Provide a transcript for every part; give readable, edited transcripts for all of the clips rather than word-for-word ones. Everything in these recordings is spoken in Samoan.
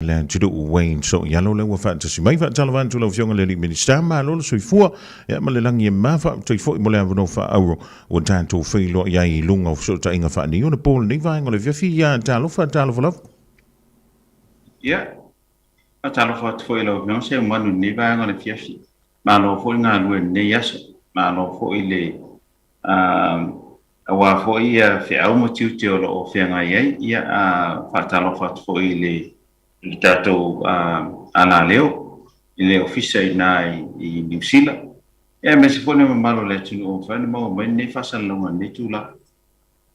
Le atunuu Wayne Soialo lea ua faatasi mai. Faatalofa atu lau Afioga i le Alii Minisita, malo le soifua ia ma le lagi e mama. Faafetai foi mo le avanoa faaauuro ua tatou feiloai ai i luga o fesootaiga faaneionapo lenei vaega o le afiafi. Ia talofa, talofa lava. Ia, faatalofa atu foi i lau Afioga Seumanu i lenei vaega o le afiafi. Malo foi le galulue i lenei aso. Malo foi le aua foi ia feau ma tiute o lo o feagai ai. Ia, faatalofa atu foi i le i le tatou alaleo i le ofisa i ina i Niu Sila, ia aemaise foi le mamalu o le atunuu ua mafai ona maua mai lenei faasalalauga i lenei itula.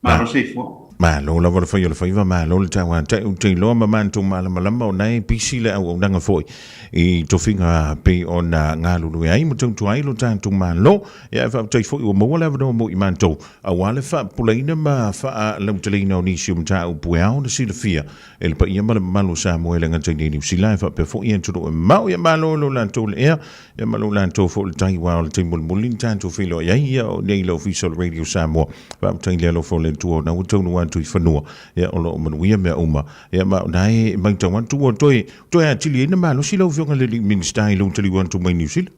Malo soifua. Malo lava le fai o le faiva, malo le tauata'i, ou te iloa ma matou malamalama o na e pisi le auaunaga foi i tofiga pei ona galulue ai ma tautua ai lo tatou Malo. Ia ae faafetai foi ua maua le avanoa mo i matou aua le faapupulaina ma faalauteleina o nisi o mataupu e ao ona silafia e le paia ma le mamalu o Samoa e le gata i nei Niu Sila ae faapea foi atunuu e mamao. Ia malo lo latou le ea, ia ma lo latou foi le tai aua o le taimi mulimuli na tatou feiloai ai ia o nei i le Ofisa o le Radio Samoa. Faafetai le alofa o le Atua ona ua taunuu atu i fanua, ia o lo o manuia mea uma. Ia ma o na e maitau atu ua toe toe atili ai na malosi lau Afioga i le alii Minisita i lou taliu atu mai Niu Sila.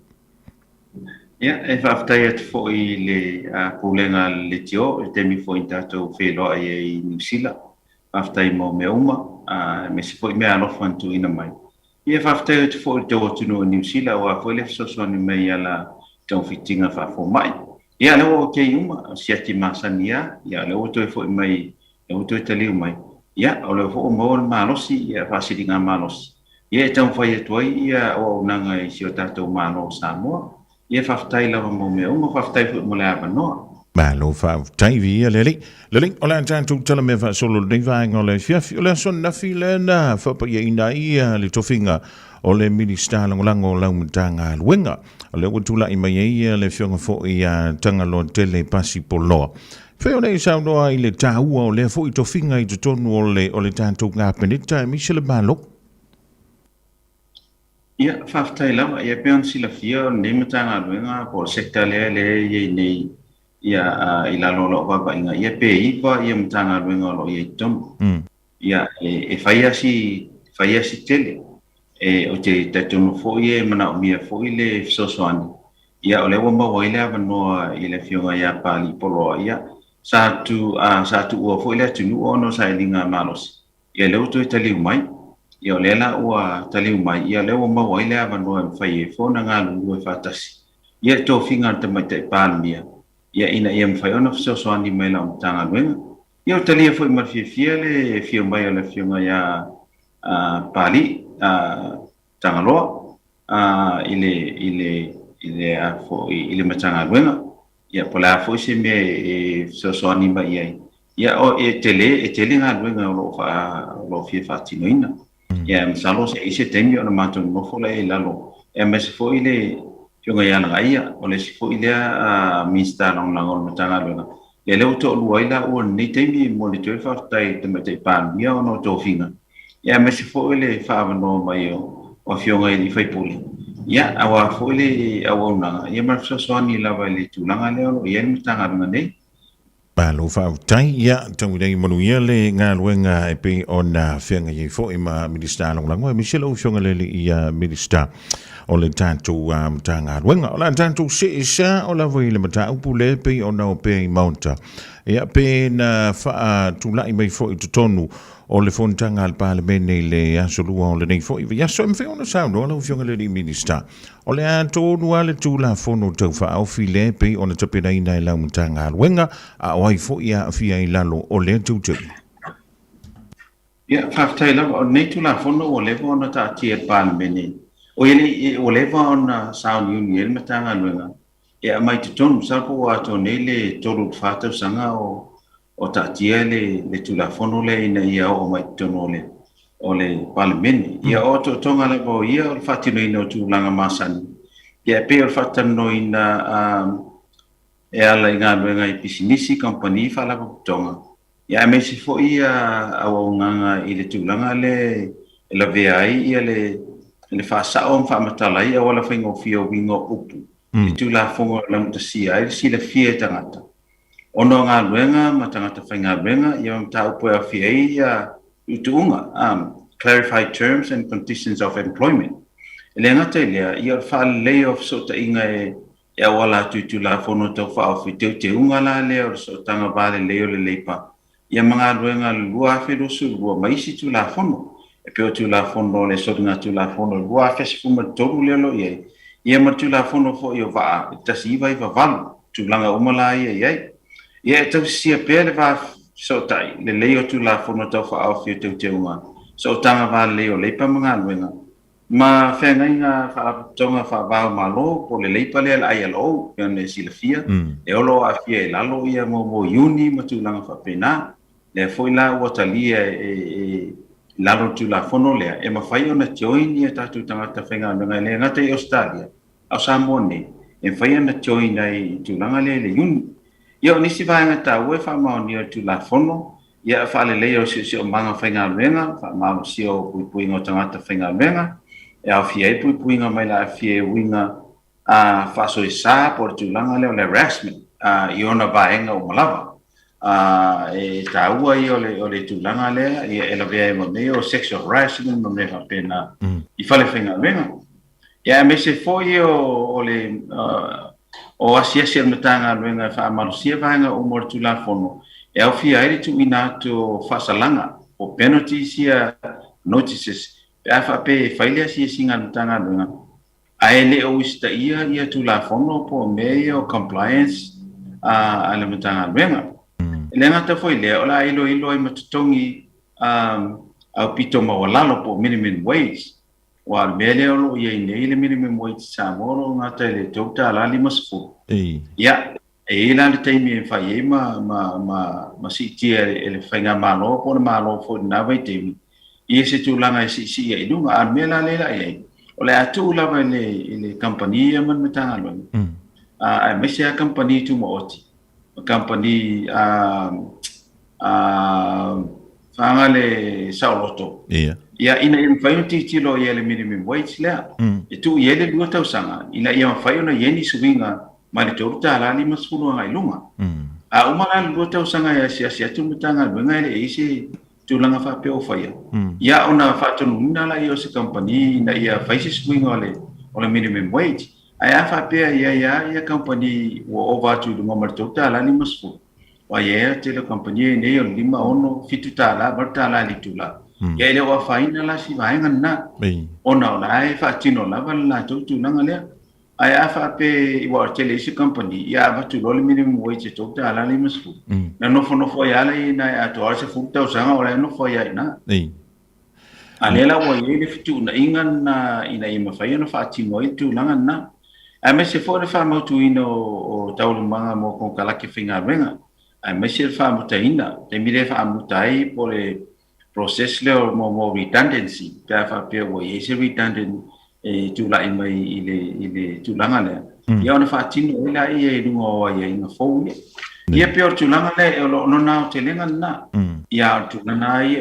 Ia, e faafetai atu foi i le Pulega a le Leitio i le taimi foi na tatou feiloai ai i Niu Sila. Faafetai mo mea uma, aemaise foi meaalofa na tuuina mai. Ia, faafetai atu foi i le tou atunuu o Niu Sila aua foi le fesoasoani mai i ala togafitiga faafomai. Ia, o lea ua okay uma, o siaki masani lava, ia o lea ua toe foi mai, lea ua toe taliu mai. Ia, o lea foi ua maua le malosi, ia faasiligamalosi, ia e taumafai atu ai ia auaunaga i si o tatou Malo o Samoa. Ia faafetai lava mo mea uma, faafetai foi mo le avanoa. Malo faafetai viia le Alii. Lelei, o le a tatou tala mea faasolo lenei vaega o le afiafi. O le aso ananafi lea na faapaiaina ai le tofiga o le Minisita Lagolago o lau Matagaluega. O lea ua tulai mai ai le afioga foi ia Tagaloa Tele Pasi Poloa. Fai o le saunoa i le taua o lea foi tofiga i totonu o le tatou Kapeneta aemaise le Malo. Ia, faafetai lava. Ia, e pei ona silafia, o lenei Matagaluega po o le sector lea lea e i ai nei ia, i lalo o lau vaavaaiga, ia pe 9 ia Matagaluega o lo o i ai i totonu. Ia, e fai lava si, fai lava si tele. E, ou te talitonu foi e manaomia foi le fesoasoani. Ia, o lea ua maua ai le avanoa i le Afioga ia Pali Poloa. Ia, sa tu, sa tuua foi le atunuu ona o sailiga malosi. Ia lea ua toe taliu mai. Ia o lea la ua taliu mai, ia lea ua maua ai le avanoa e mafai ai foi ona galulue faatasi ia i tofiga a le Tamaitai Palemia, ia ina ia mafai ona fesoasoani mai i lau Matagaluega. Ia ua talia foi ma le fiafia le afio mai o le Afioga ia Pali Tagaloa i le i le i le a foi i le Matagaluega. Ia po o le a foi se mea e fesoasoani mai i ai. Ia, o, e tele, e tele galuega o lo o faa, o lo o fia faatinoina. Ia, masalo se i se taimi ona matou nonofo lea i lalo, aemaise foi le Afioga ia Lagaia, o le isi foi lea Minisita Lagolago o le Matagaluega. Ia, lea ua toalua ai laua i lenei taimi, e momoli atu ai le faafetai i le Tamaitai Palemia ona o tofiga, ia, aemaise foi le faaavanoa mai o Afioga i alii faipule, ia, aua foi le auaunaga, ia ma le fesoasoani lava i le tulaga lea o lo o i ai le Matagaluega nei. Malo faafetai. Ia, tau nei manuia le galuega e pei ona feagai ai foi ma Minisita Lagolago aemaise lau Afioga i le Alii Minisita o le tatou Matagaluega. O le a tatou see sao lava i le mataupu lea e pei ona opea i Maota. Ia, pe na faatulai mai foi i totonu o le fonotaga a le Palemene i le aso Lua o lenei foi vaiaso, e mafai ona saunoa lau Afioga i le Alii Minisita. O le a tonu lava le Tulafono Tau Faaofi lea e pei ona tapenaina e lau Matagaluega, a o ai foi e aafia i lalo o lea teuteuga? Ia, faafetai lava. O lenei Tulafono ua leva ona taatia e le Palemene, oi e le, ua leva ona sauniuni ai le Matagaluega e aumai i totonu. Masalo po ua atoa nei le 3 i le 4 tausaga o taatia le Tulafono lea ina ia oo mai i totonu o le o le Palemene. Ia, o otootoga lava o ia o le faatinoina o tulaga masani, ia e pei o le faatalanoaina e ala i galuega i pisinisi, kamupani, faalapotopotoga, ia aemaise foi ia auaunaga i le tulaga lea e lavea ai ia le le faasao ma faamatala ai auala faigofie o uiga o upu i Tulafono e laugatasia ai le silafia e tagata ona o galuega ma tagata faigaluega, ia ma mataupu e aofia ai ia tuutuuga. Clarify Terms and Conditions of Employment. E le gata i lea, ia o le faaleleia o fesootaiga e e auala atu i Tulafono Tau Faaofi, teuteuga la lea o le Sootaga Va Lelei o le Leipa ia ma Galuega 2022 ma isi Tulafono, e pei o Tulafono o le Soligatulafono 2013 lea o lo o i ai, ia ma le Tulafono foi o Vaa 1998, tulaga uma la ia i ai. Ia e tausisia pea le va fesootai lelei o Tulafono Tau Faaofi o Teuteuga, Sootaga Va Lelei o Leipa ma Galuega, ma feagaiga faalapotopotoga faava-o-Malo po o le Leipa lea le ILO, pei ona e silafia, e o lo o aafia i lalo ia mo iuni ma tulaga faapena. Lea foi la ua talia e i lalo o le Tulafono lea, e mafai ona join ia tatou tagata faigaluega e le gata i Ausetalia, a o Samoa nei, e mafai ona join ai i tulaga lea i le iuni. Ia o nisi vaega taua e faamaonia o le Tulafono, ia faaleleia o siosiomaga faigaluega, faamalosia o puipuiga o tagata faigaluega, e aofia ai puipuiga mai le aafia i uiga a faasoesa po o le tulaga lea o le harassment i ona vaega uma lava. E taua ia o le tulaga lea, ia e lavea ai ma mea o sexual harassment ma mea faapena i fale faigaluega. Ia aemaise foi o le o asiasi a le Matagaluega e faamalosia vaega uma o le Tulafono e aofia ai le tuuina atu o faasalaga po o penalties ia, notices, pe a faapea e fai le asiasiga a le Matagaluega ae le o usitaia ia Tulafono po o mea ia o compliance a le Matagaluega. E le gata foi i lea, o le a iloilo ai ma totogi aupito maualalo po o minimum wage. Aua o le mea lea o lo o i ai nei le minimum wage i Samoa o lo o gata i le $3.50. Ia, e i ai la le taimi e fai ai ma, ma, ma, ma siitia e le faigamalo po o le Malo foi i lena vaitaimi ia se tulaga e siisii ai i luga. A o le mea la lea la i ai, o le a tuu lava i le, i le kamupani ia ma le Matagaluega, aemaise lava kamupani tumaoti, ma kamupani faga le saoloto. Ia, ina ia mafai ona tilotilo i ai le minimum wage lea, e tuu i ai le 2 tausaga, ina ia mafai ona i ai ni suiga mai le $3.50 agai i luga. A uma la le 2 tausaga e asiasi atu le Matagaluega e le i ai se tulaga faapea o faia, ia ona faatonuina lea o se kamupani ina ia fai se suiga o le minimum wage. Ae a faapea e i ai lava ia kamupani ua ova atu i luga ma le $3.50, aua e i ai lava le tele o kamupani e i ai nei o le $5, $6, $7, $8 i le itula. Ia e le o afaina la si vaega lena, ona o la e faatino lava le latou tulaga lea. Ae a faapea ua tele isi kamupani, ia avatu loa le minimum wage e $3.50, na nofonofo ai lava la i ina e atoa le 10 tausaga o la e nofo ai lava i ina. A lea la ua i ai le fetuunaiga lena ina ia mafai ona faatino ai le tulaga lena, aemaise foi le faamautuina o taualumaga mo konekarate faigaluega, aemaise le faamutaina, taimi lea e faamuta ai po o le process lea o mo redundancy, pe a faapea ua i ai se redundant e tulai mai i le tulaga lea, ia ona faatino ai lea i luga o aiaiga fou ia. Ia pei o le tulaga lea, o lona aotelega lena. Ia, o le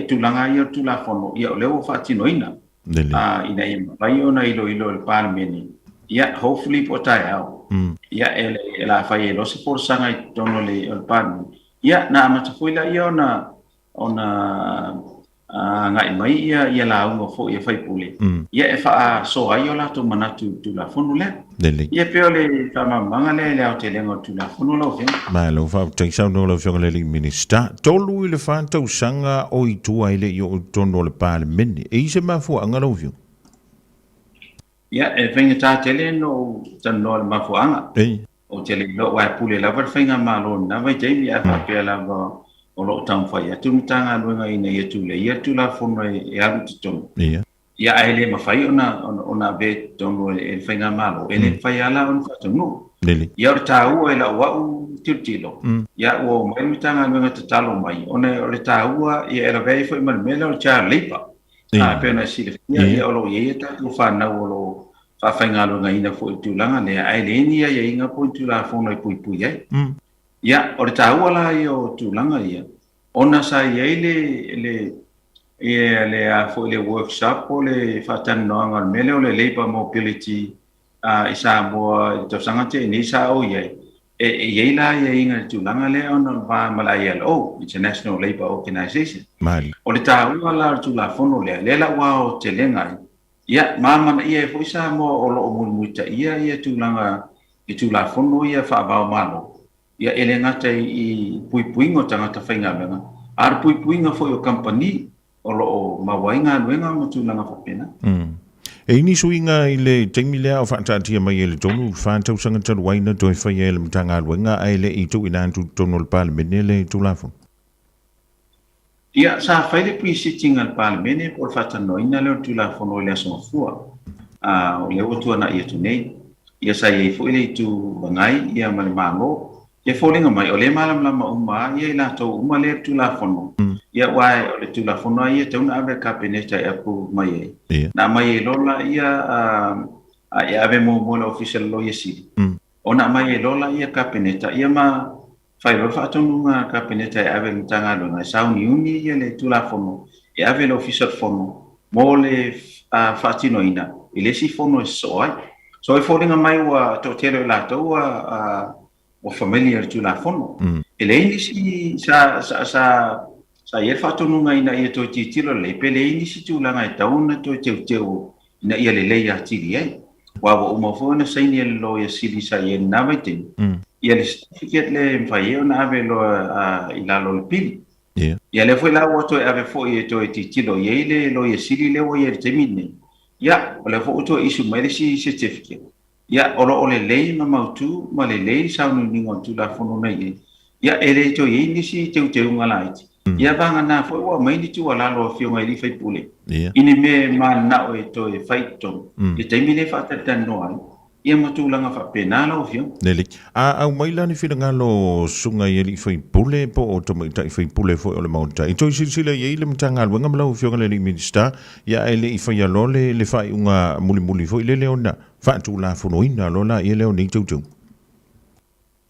tulaga ia o le Tulafono, ia o lea ua faatinoina ina ia mafai ona iloilo e le Palemene. Ia, hopefully po o taeao, ia e le a fai ai loa se folasaga i totonu o le Palemene. Ia, na amata foi lea ona agai mai ia lauga foi a faipule, ia e faasoa ai o latou manatu i le Tulafono lea. Ia pei o le faamalamalamaga lea i le aotelega o le Tulafono lau Afioga. Malo faafetai saunoa lau Afioga i le alii Minisita. 3 i le 4 tausaga o i tua e le i oo i totonu o le Palemene. E i ai se mafuaaga lau Afioga? Ia, e faigata tele ona ou talanoa i le mafuaaga. Ou te le iloa, aua e pule lava le faigamalo i lena vaitaimi, ae faapea lava o lo o taumafai atu le Matagaluega ina ia tuleia le Tulafono e alu i totonu. Ia, ae le mafai ona avea i totonu e le faigamalo, e le mafai lava la ona faataunuu. Ia, o le taua i lau au tilotilo, ia ua omai le Matagaluega tatalo mai, ona o le taua, ia e lavea ai foi ma le mea lea o le child labour. E pei ona e silafia, ia o lo o i ai a tatou fanau o lo o faafaigaluegaina foi i le tulaga lea, ae leai ni aiaiga po o ni Tulafono e puipui ai. Ia, o le taua la ia o tulaga ia, ona sa i ai le, le, ia, le, a foi le workshop po o le faatalanoaga o le mea lea o le Labour Mobility i Samoa i le tausaga tea nei sa ou i ai. E i ai la aiaiga i le tulaga lea ona o le va ma le ILO, International Labour Organization. O le taua la o le Tulafono lea, lea la ua aotelega ai, ia, ma amanaia ai foi Samoa o lo o mulimulitaia ia tulaga i Tulafono ia faava o Malo, ia e le gata i puipuiga o tagata faigaluega, a o le puipuiga foi o kamupani o lo o maua ai galuega ma tulaga faapena. E i ni suiga i le taimi lea o faataatia mai e le 3 i le 4 tausaga talu ai na toe faia e le Matagaluega ae le i tuuina atu i totonu o le Palemene le Tulafono. Ia, sa fai le pre-sitting a le Palemene po o le faatalanoaina lea o le Tulafono i le Aso Gafua, a o lea ua tuanai atu nei. Ia sa i ai foi le Itu Agai ia ma le Malo. Ia foliga mai, o lea e malamalama uma lava ia i latou uma lea i le Tulafono. Ia aua o le Tulafono lava ia e tatau ona ave i le Kapeneta e approve mai ai. Na aumai ai loa laia a e ave muamua i le Ofisa o le Loia Sili. Ona aumai ai loa laia i le Kapeneta ia ma fai loa le faatonuga a le Kapeneta e ave i le Matagaluega e sauniuni ia le Tulafono e ave i le Ofisa o le Fono mo le faatinoina i le isi fono e sosoo ai. So e foliga mai ua toatele o i latou ua ua familiar i le Tulafono. E leai nisi sa sa sa sa i ai le faatonuga ina ia toe tilotilo lelei pe leai nisi tulaga e tatau ona toe teuteu ina ia lelei atili ai. Aua ua uma foi ona saini e le Loia Sili sa i ai i lena vaitaimi ia le certificate lea e mafai ai ona ave loa i lalo o le pili. Ia lea foi la ua toe ave foi e toe tilotilo i ai le Loia Sili lea ua i ai i le taimi lenei. Ia, o lea foi ua toe issue mai le isi certificate. Ia, o lo o lelei ma mautu ma lelei le sauniuniga o le Tulafono na i ai. Ia, e le toe i ai nisi teuteuga laiti. Ia, vagana foi ua aumai ni tuualalo a Afioga i alii faipule i ni mea e mananao e toe fai i totonu i le taimi lea e faatalitanoa ai, ia ma tulaga faapena lau Afioga. Lelei. A aumai la ni finagalo o susuga i alii faipule po o tamaitai faipule foi o le Maota e toe silasila i ai le Matagaluega ma lau Afioga i le alii Minisita, ia ae le i faia loa le faaiuga mulimuli foi lele ona faatulafonoina loa laia lea o nei teuteuga.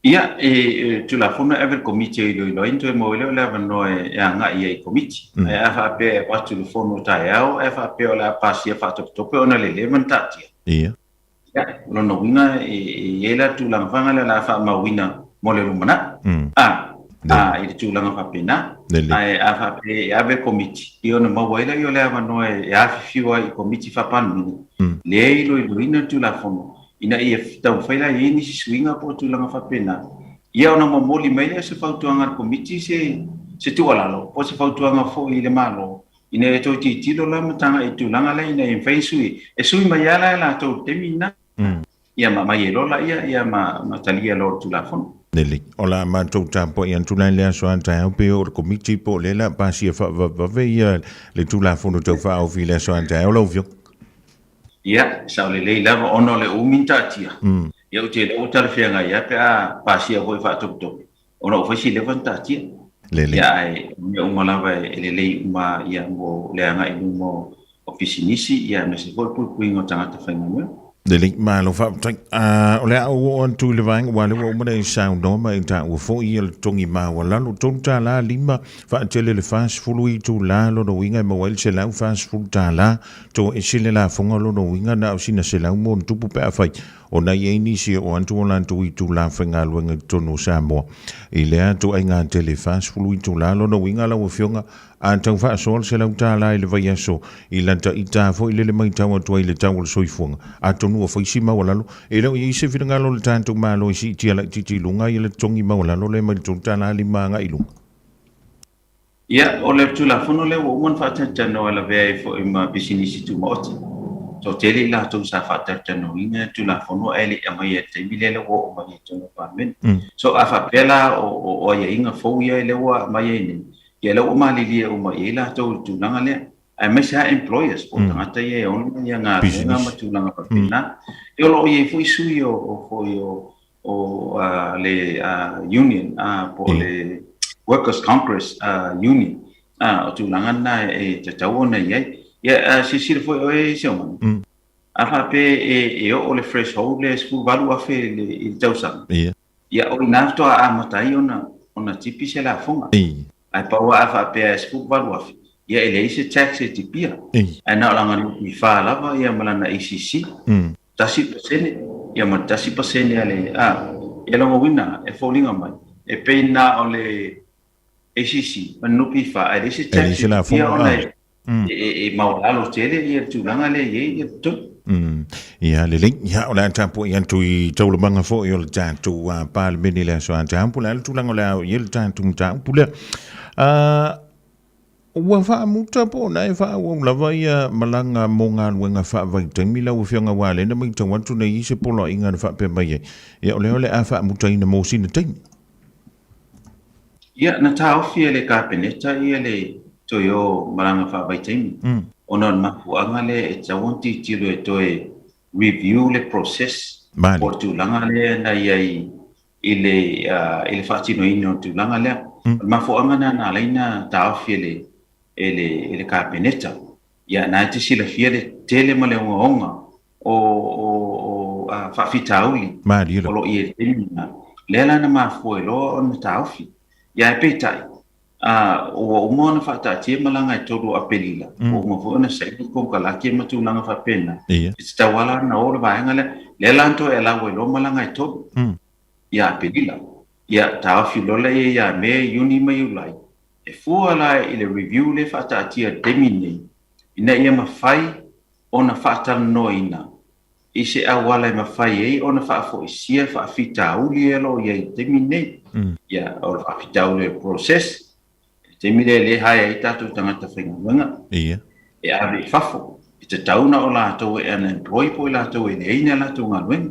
Ia, e Tulafono e ave i le Komiti e iloilo ai, ona toe maua ai lea o le avanoa e agai ai i Komiti. Ae a faapea e avatu i le Fono taeao, ae faapea o le a pasia faatopetope ona lelei ma na taatia. Ia, o lona uiga e i ai la le tulaga foi lea o le a faamauina mo le lumanai. A, a, i le tulaga faapena. Ae a faapea e ave i le Komiti, ia ona maua ai lea o le avanoa e afifio ai i Komiti Faa-Palemene, lea e iloiloina le Tulafono, ina ia taumafai la e i ai nisi suiga po o tulaga faapena, ia ona momoli mai lea o se fautuaga a le Komiti se, se tuualalo po o se fautuaga foi i le Malo, ina ia toe tilotilo la ma tagai i le tulaga lea ina ia mafai e sui, e sui mai lava la e latou i le taimi lena. Ia ma aumai ai loa laia ia ma, ma talia loa le Tulafono. Lelei. O le a matou tapuai atu la i le aso a taeao pe oo i le Komiti po o lea o le a pasia faavavevave ia le Tulafono Tau Faaofi i le aso a taeao lau Afioga. Ia, sao lelei lava ona o le umi na taatia. Ia ou te iloa ua talafeagai lava pe a pasia foi faatopetope ona ua fai si leva ona taatia. Lelei. Ia, ae o mea uma lava e lelei uma ia mo le agai i luma o pisinisi ia aemaise foi le puipuiga o tagata faigaluega. Lelei, malo faafetai. A, o le a ou oo atu i le vaega, aua o lea ua uma ona e saunoa ma e taua foi ia le totogi maualalo, $3 5, faatele le 40 itula, lona uiga e maua ai le $140, toese le lafoga, lona uiga na o sina selau ma ona tupu pe afai ona i ai nisi e oo atu o latou itula faigaluega i totonu o Samoa i lea ituaiga tele 40 itula. Lona uiga lau Afioga, a tau faasoa le $100 i le vaiaso i lata ita foi lele matau atu ai i le tau o le soifuaga, atonu ua fai si maualalo. E le o i ai se finagalo o le tatou Malo e siitia laitiiti i luga ia le totogi maualalo lea mai le $3.5 agai i luga. Ia, o le Tulafono lea ua uma ona faatalatalanoa e lavea ai foi ma pisinisi tumaoti. Toatele i latou sa faatalatalanoaina le Tulafono ae le i aumaia i le taimi lea ua oo mai ai i totonu o le Palemene. So, a faapea la o aiaiga fou ia lea ua aumai ai nei, ia lea ua malilie uma i ai latou i le tulaga lea, aemaise lava employers po o tagata ia e ona galuega ma tulaga faapena. Ia o lo o i ai foi sui o foi o o le union po o le Workers Congress Union, o tulaga na e tatau ona i ai. Ia, silasila foi oe Seumanu, a faapea e oo le threshold lea e 18,000 i le tausaga, ia o i ina faatoa amata ai ona tipi se lafoga. Ae pau lava a faapea e 18,000, ia e leai se tax e tipia. Ae na o lana NPF lava ia ma lana ACC. 1% ia ma le 1% a le a Ia logouina e foliga mai e pei na o le ACC ma le NPF ae leai se tax e tupia ona e maualalo tele ia le tulaga lea e i ai ia totonu. Ia lelei, ia o le a tapuai atu i taualumaga foi o le tatou Palemene i le aso Ata, po o le a le tulaga o le a oo i ai le tatou mataupu lea. Ua faamuta po o na e faaauau lava ia malaga mo galuega faavaitaimi lau Afioga aua lea na matau atu nei i se poloaiga na faapea mai ai, ia o lea o le a faamutaina mo sina taimi. Ia, na taofi e le Kapeneta ia le toe o malaga faavaitaimi ona o le mafuaaga lea e tatau ona tilotilo e toe review le process po o le tulaga lea na i ai i le i le faatinoina o le tulaga lea. O le mafuaaga lena na ala ai ona taofi e le e le e le Kapeneta. Ia, na e te silafia le tele ma le ogaoga o o o faafitauli o lo o i ai i le taimi lena. Lea la na mafua ai loa ona taofi. Ia ae peitai, ua uma ona faataatia malaga e 3 o Aperila, ua uma foi ona saini konekarate ma tulaga faapena, e tatau lava la ona o le vaega lea. Lea la na toe allow ai loa malaga e 3 ia Aperila. Ia taofi loa lea ia Me, Iuni ma Iulai, e fua la i le review lea e faataatia i le taimi lenei, ina ia mafai ona faatalanoaina i se auala e mafai ai ona faafoisia faafitauli ia o lo o i ai i le taimi lenei. Ia, o le faafitauli o le process, i le taimi lea lea e hire ai tatou tagata faigaluega e ave i fafo, e tatau ona o latou e unemploy po o i latou e leai ni a latou galuega.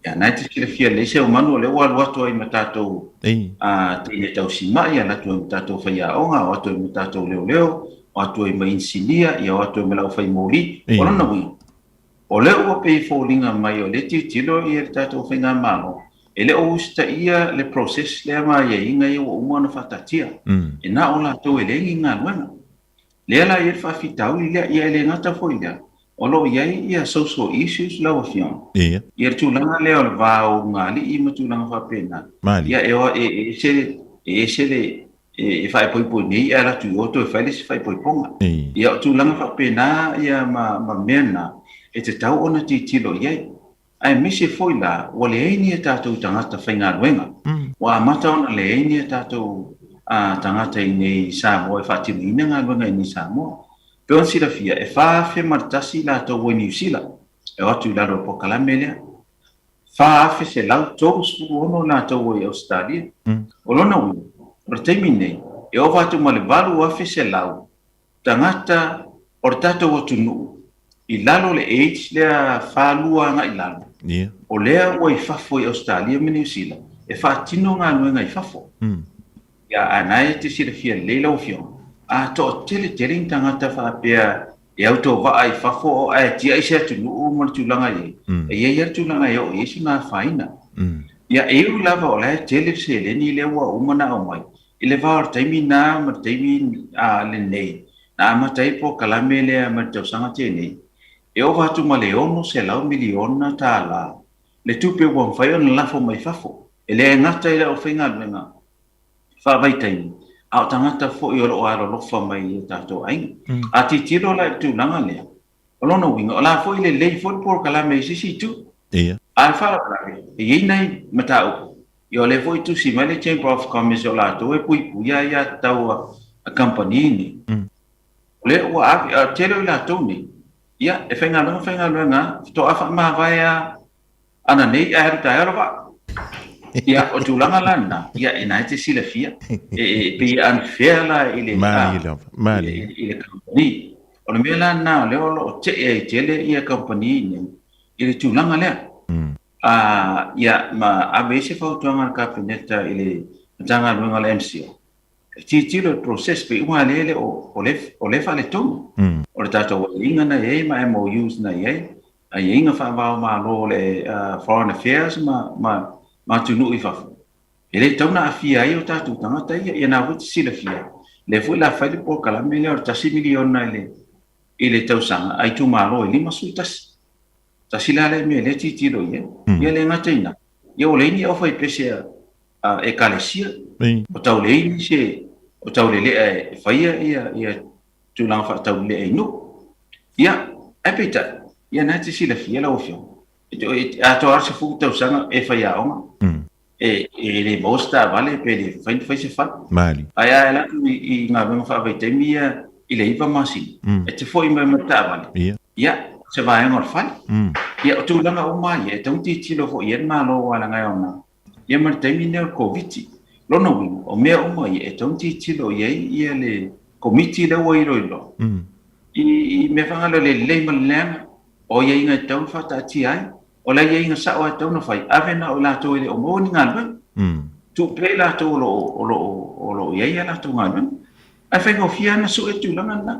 Ia, na e te silafia lelei Seumanu o lea ua alu atu ai ma tatou teine tausimai, alu atu ai ma tatou faiaoga, o atu ai ma tatou leoleo, o atu ai ma inisinia, ia o atu ai ma le aufai moli. O lona uiga, o lea ua pei e foliga mai o lea e tilotilo le tatou faigamalo, e le o usitaia le process lea ma aiaiga ia ua uma ona faataatia. E na o latou e leai ni galuega. Lea la e i ai le faafitauli lea, ia e le gata foi i lea, o lo o i ai ia social issues lau Afioga. Ia le tulaga lea o le va o ulugalii ma tulaga faapena. Ia e ese e ese le e faaipoipo nei ae alu atu i o toe fai le isi faaipoipoga. Ia o tulaga faapena ia ma ma mea na e tatau ona tilotilo i ai. Aemaise foi la ua leai ni a tatou tagata faigaluega. Ua amata ona leai ni a tatou tagata i inei i Samoa e faatinoina galuega i inei i Samoa. Pei ona silafia, e 4,001 latou ua i Niu Sila e o atu i lalo o le polokalame lea. 4,136 latou ua i Ausetalia. O lona uiga, o le taimi nei, e ova atu ma le 8,100 tagata o le tatou atunuu i lalo o le age lea 42 agai i lalo, o lea ua i fafo i Ausetalia ma Niu Sila e faatino galuega i fafo. Ia, a na e te silafia lelei lau Afioga, a toatele tele ni tagata faapea e autovaa i fafo ae tiai se atunuu ma le tulaga e i ai, e i ai lava le tulaga e oo i ai sona afaina. Ia, e ui lava o la e tele le seleni lea ua uma ona aumai, i le va o le taimi na ma le taimi lenei na amata ai polokalame lea mai le tausaga tenei, e ova atu ma le $600 miliona tala le tupe ua mafai ona lafo mai fafo, e le gata i le aufaigaluega faavaitaimi, a o tagata foi o lo o alolofa mai i o tatou aiga. A tilotilo la i le tulaga lea, o lona uiga, o la foi e lelei foi le polokalame i se isi itu. A o le faalavelave, e i ai nai mataupu, ia o lea foi e tusi mai le Chamber of Commerce o latou e puipuia aiatatau a kamupani nei. O lea ua ave, a o le tele o i latou nei, ia, e faigaluega faigaluega lava, faatoa faamavae lava ananei ae alu taeao le vaa. Ia, o tulaga la lena, ia, e na e te silafia, e pei e unfair la i le, i le kamupani. O le mea la lena o lea o lo o tee ai tele ia kamupani nei i le tulaga lea. Ia, ma ave ai se fautuaga a le Kapeneta i le Matagaluega o le MCIL, e tilotilo i le process pei uma lea e le o, o lea e faaletonu. O le tatou aiaiga na i ai ma MOUs na i ai, aiaiga faava-o-Malo o le Foreign Affairs ma, ma, ma atunuu i fafo, e le tatau ona aafia ai o tatou tagata ia. Ia na foi te silafia, lea foi la fai le polokalame lea o le $1 miliona i le tausaga a itumalo e 51. Tasi la lea mea lea tilotilo i ai. Ia le gata i ina, ia ua leai ni aufaipese a Ekalesia, o tau leai nisi e, o tau lelea e faia ia, ia tulaga faataulelea i nuu. Ia, ae peitai, ia na e te silafia lau Afioga, a toa lava le 10 tausaga e faiaoga. E le maua se taavale pe le mafai ona fai se fale. Mali. Ae a alu atu i galuega faavaitaimi ia i le 9 masina, e te foi mai ma le taavale, ia, o se vaega o le fale. Ia, o tulaga uma lava ia, e tatau ona tilotilo foi i ai le Malo aua leaga e aoga. Ia ma le taimi lenei o le Koviti. Lona uiga, o mea uma ia, e tatau ona tilotilo i ai ia le Komiti lea ua iloilo i mea faigale o le lelei ma le leaga, o aiaiga e tatau ona faataatia ai, o le aiaiga sao lava e tatau ona fai, ave na o i latou e le o maua ni galuega. Tuu pea i latou o lo o, o lo o, o lo o i ai a latou galuega. Ae faigofie lava ona sue le tulaga lena.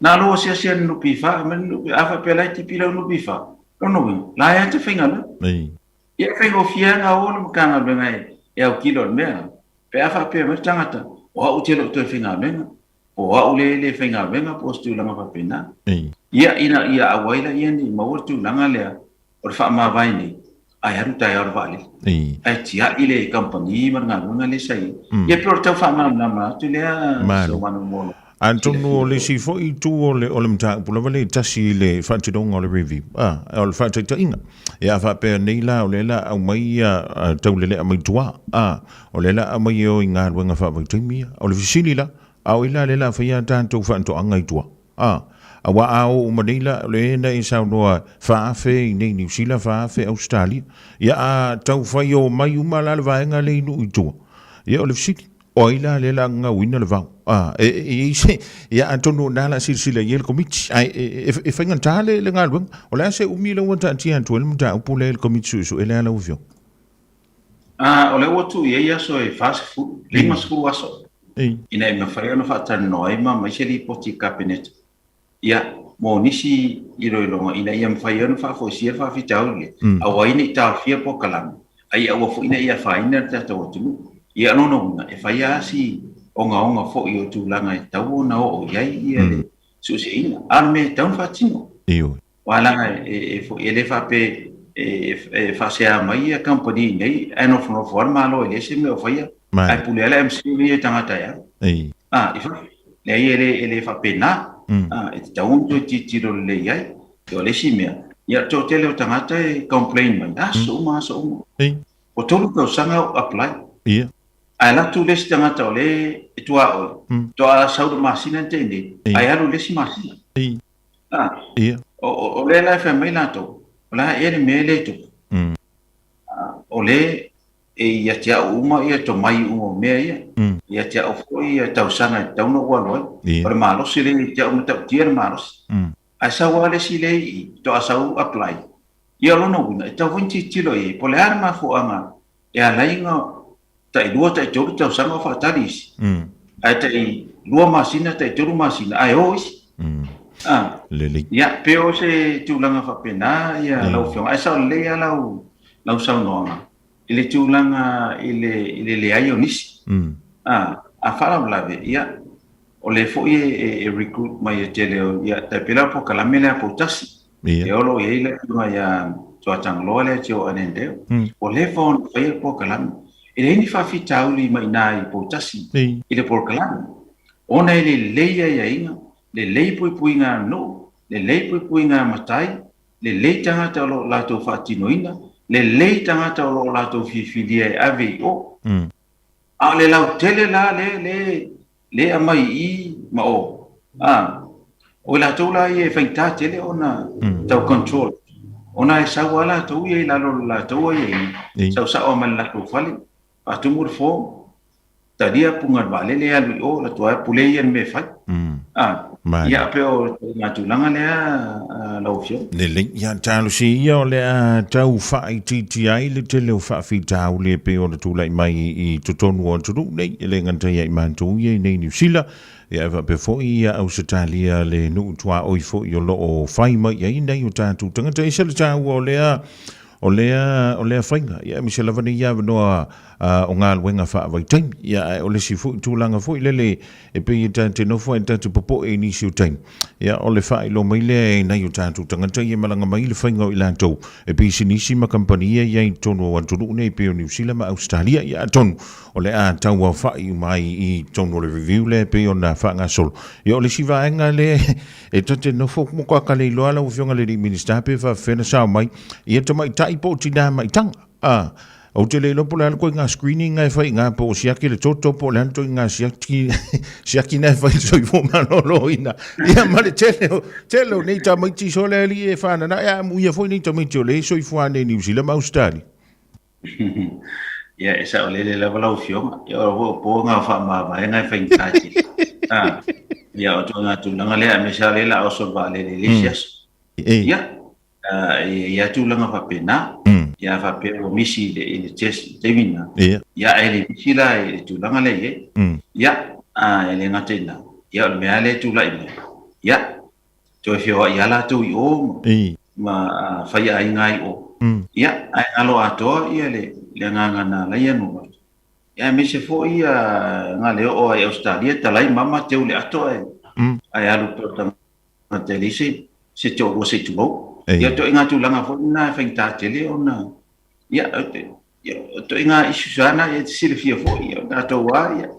Na o lou asiasi lava i le NPF, aumai le NPF, a faapea o la e tipi lau NPF, lona uiga, la e lava e te faigaluega. Ia e faigofie lava ona o le Matagaluega e autilo i le mea lena, pe a faapea mai le tagata, o au ou te le o toe faigaluega, po o au lea e le faigaluega po o se tulaga faapena. Ia, ina ia aua ai laia ne i maua le tulaga lea o le faamavae nei, ae alu taeao i le vaalele, ae tiai le kamupani ma le galuega lea sa i ai. Ia pei o le tau faamalamalama atu lea, Seumanu mo le Atonu o le isi foi itu o le, o le mataupu lava lea e tasi i le faatinoga o le review, a, o le faataitaiga. Ia a faapea nei la o lea la aumai ia taulelea mai tua, a, o lea la aumai e o i galuega faavaitaimi ia. O le fesili la, a o ai la lea la faia a tatou faatoaga i tua? A, aua a o uma nei la, o lea na e saunoa 4,000 i nei Niu Sila, 4,000 Ausetalia. Ia a tau fai o mai uma la le vaega lea i nuu i tua. Ia o le fesili, O ai la lea la gauina le vao? A, e, e, i ai se, ia atonu o na la silasila i ai le komiti. Ae e, e, e faigata le, le galuega. O le a se umi lea ua taatia atu ai le mataupu lea i le komiti suesue lea lau Afioga? A, o lea ua tuu i ai aso e 40, 50 aso ina ia mafai ona faatalanoa ai ma aumai se lipoti i le Kapeneta. Ia, mo nisi iloiloga ina ia mafai ai ona faafoisia le faafitauli lea, aua ai ne i taofia polokalame, a ia aua foi ne i afaina le tatou atunuu. Ia, o lona uiga, e fai lava si ogaoga foi o tulaga e tatau ona oo i ai le suesueina, a o le mea e tatau ona faatino. Ioe. Aua leaga e le faapea e faasea mai ia kamupani i inei ae nofonofo lava le Malo e leai se mea o faia, ae pule lava le MCIL ia i tagata e alu. I fafo. Leai e le faapena. E tatau ona toe tilotilo lelei i ai. O le isi mea, ia o le toatele o tagata e complain mai, aso uma, aso uma. Ua 3 tausaga o apply. Ae alu atu le isi tagata o lea e tuaoi, toa sau i le masina na tea nei, ae alu i le isi masina. Ia. O lea la e fai mai latou, o le a ea le mea lea e tupu? O lea e ia te au uma ia tomai uma o mea ia. Ia te au foi ia tausaga e tatau ona ou alu ai. O le malosi lea ia te au e matautia le malosi. Ae sau lava le isi lea i i, faatoa sau apply. Ia o lona uiga, e tatau foi ona tilotilo i ai, po o le a le mafuaaga e ala ai ona tai 2 tai 3 tausaga o faatali isi. Ae tai 2 masina tai 3 masina ae o isi. Lelei. Ia, pe o se tulaga faapena ia lau Afioga. Ae sao lelei lava lau, lau saunoaga i le tulaga i le, i le leai o nisi. A faalavelave, ia, o lea foi e recruit mai e tele o, ia, tai pei la o le polokalame lea a Poutasi. E o lo o i ai le afioga ia Tuatagaloa lea Joe Annandale. Ua leva ona faia le polokalame. E leai ni faafitauli mai ina i Poutasi i le polokalame. Ona e lelei aiaiga, lelei puipuiga a nuu, lelei puipuiga a matai, lelei tagata o lo o latou faatinoina, lelei tagata o lo o latou filifilia e ave i o. A o le lautele la lea le le aumai i i ma o, a, o i latou la ia e faigata tele ona tau control, ona e sau lava latou ia i lalo o le latou aiaiga, sau sao lava mai le latou fale, faatumu le form, talia puga o le vaalele alu i o, alu atu lava pule ia i le mea e fai. A, ia pei o le tulaga lea lau Afioga. Lelei, ia talosia ia o le a tau faaitiitia ai le tele o faafitauli e pei ona tulai mai i totonu o atunuu nei, e le gata ia i matou ia i nei Niu Sila, ia ae faapea foi ia Ausetalia le nuu tuaoi foi o lo o fai mai ai nai o tatou tagata. E ese le taua o lea O lea, o lea faiga, ia aemaise lava nei avanoa o galuega faavaitaimi. Ia ae o le isi foi tulaga foi lele e pei e ta te nofo ae ta te popoe i nisi o taimi, ia o le faailoa mai lea e nai o tatou tagata ia e malaga mai le faiga o i latou e pisinisi ma kamupani ia i ai i totonu o atunuu nei pei o Niu Sila ma Ausetalia. Ia atonu o le a tauaofa'i uma ai i totonu o le review lea e pei ona faagasolo. Ia o le isi vaega lea E ta te nofo mo ka le iloa lau Afioga i le alii Minisita pe faafefea ona sao mai ia tamaitai po o tinā maitaga. A, Ou te le iloa po o le a le ituaiga screening na e fai i ina po o siaki le toto po o le a le ituaiga siaki siaki na e fai i le soifua maloloina. Ia ma le tele o tele o nei tamaiti sole alii e whanana e amuia foi nei tamaiti o le soifua nei New Zealand ma Australia. Ia, e saolele lava lau Afioga. Ia, o lou po nga o faamavaega e faigata tele. Ah, ia, o ituaiga tulaga lea, aemaise lava o lea o le a oso le vaalele i le isi aso. Ia, e i ai tulaga faapena. Ia, faapea ua misi i le test i le taimi lena. Ia, ae le misi la i le tulaga lea e i ai. Ia, e le gata i lena, ia, o le mea lava lea e tulai mai, ia, toe feoai lava latou i o ma faiaiga ai i o. Ia, ae galo atoa ia le agaga na ala ai ona o atu. Ia, aemaise foi na le oo ai i Ausetalia, talai mama teu le ato ae alu pea o tagata e leai se toalua se i tulou. Ia, ituaiga tulaga foi lena e faigata tele ona, ia, ituaiga issues lava na e te silafia foi, ia, o tatou lava, ia,